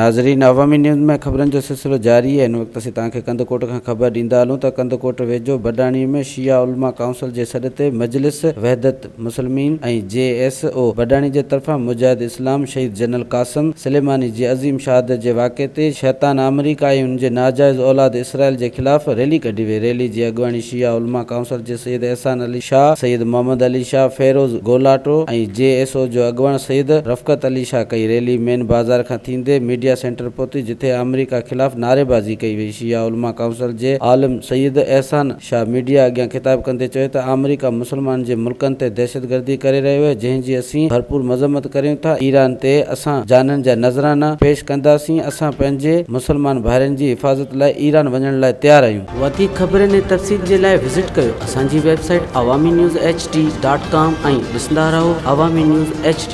ناظرين عوامي نيوز ۾ خبرن جو سلسلو جاري آهي هن وقت اسين توهان کي ڪنڌڪوٽ کان خبر ڏيندا هلون ته ڪنڌڪوٽ ويجهو بڊاڻي ۾ شيعا علماء ڪائونسل جي سڏ تي مجلس وحدت مسلمين ۽ جي ايس او بڊاڻي جي طرفان مجاهد اسلام شهيد جنرل قاسم سليماني جي عظيم شهادت جي واقعي تي شيطان آمريڪا ۽ ان جي ناجائز اولاد اسرائيل جي خلاف ريلي ڪڍي وئي ريلي جي اڳواڻي شيعا علماء ڪائونسل جي سيد احسان علي شاهه، سيد محمد علي شاهه، فيروز گولاٽو ۽ جي ايس او جو اڳواڻ سيد رفقت علي شاهه ڪئي. ريلي مين بازار کان ٿيندي ميڊيا سينٽر پهتي جتي آمريڪا خلاف نعريبازي ڪئي وئي. شيعا علماء ڪائونسل جي عالم سيد احسان شاهه ميڊيا اڳيان خطاب ڪندي چيو ته آمريڪا مسلمانن جي ملڪن تي دهشتگردي ڪري رهيو اهي جنهن جي اسين ڀرپور مذمت ڪريون ٿا، ايران تي اسان جانن جا نذرانا پيش ڪنداسين، اسان پنهنجي مسلمان ڀائرن جي حفاظت لاء ايران وڃڻ لاء تيار آهيون. وڌيڪ خبرن ۽ تفصيل جي لاء وزٽ ڪيو اسان جي website Awami news H D dot com ۽ ڏسندا رهو عوامي نيوز ايڇ ڊي.